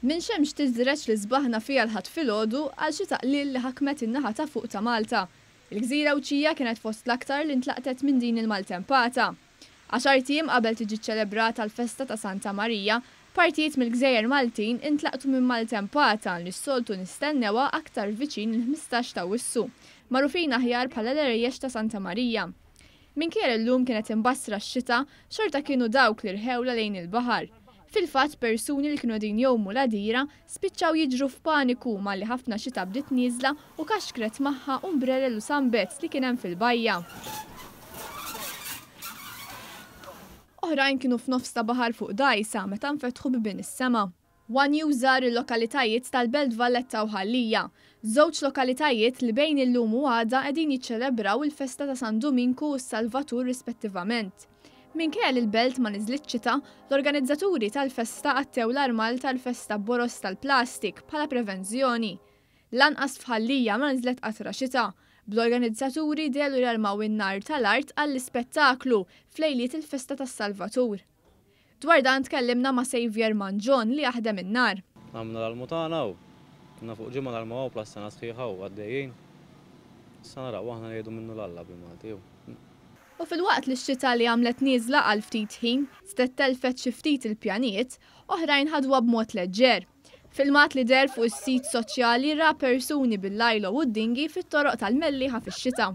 Minn xemx tiżreġ li sbaħna fiha l-Ħadd filgħodu għal xita qliel li ħakmet in-naħa ta' fuq ta' Malta. Il-gżira Għawdxija kienet fost l-aktar li ntlaqtet minn din il-maltempata. Għaxart ijiem qabel tiġi ċċelebrata l-festa ta' Santa Marija, partijiet mill-gżejjer Maltin intlaqtu minn maltempata li s-soltu nistennewha aktar viċin il-15 t'Awwissu, magħrufin aħjar bħala l-Għerejjex ta' Santa Marija. Minkejja li llum kienet imbassra x-xita, xorta kienu dawk li rħewlha lejn il-baħar. Fil-fatt persuni li kienu qegħdin jgħumu l-għadira spiċċaw jiġru f'paniku malli ħafna xita bdiet nieżla u kaxkret magħha umbrelel u sunbeds li kien hemm fil-bajja. Oħrajn kienu f'nofs ta' baħar fuq dgħajsa meta nfetħu bibien is-sema. One News żar il-lokalitajiet tal-Belt Valletta u Ħal Lija, żewġ lokalitajiet li bejn illum u għada qegħdin jiċċelebraw il-festa ta' San Duminku u s-Salvatur rispettivament. Minkejja li l-Belt ma niżlitx xita, l-organizzaturi tal-festa għattew l-armal tal-festa b'boroż tal-plastik bħala prevenzjoni. Lanqas f'Ħal Lija ma niżlet qatra xita, bl-organizzaturi dehlu jarmaw in-nar tal-art għall-ispettaklu f'lejliet il-festa tas-Salvatur. Dwar dan tkellimna ma' Saviour Mangion li jaħdem in-nar. Għamilna l-almu tagħna u konna fuq ġimgħa narmu hawn plas sena sħiħa u għaddejjin. Issa naraw, aħna ngħidu minnu 'l Alla bil-Malti u. U filwaqt li x-xita li għamlet nieżla għal ftit ħin setgħet tellfet xi ftit il-pjanijiet, oħrajn ħaduha b'mod leġġer. Filmat li deher fuq is-sit soċjali ra persuni bil-lajlo u d-dinghy fit-toroq tal-Mellieħa fix-xita.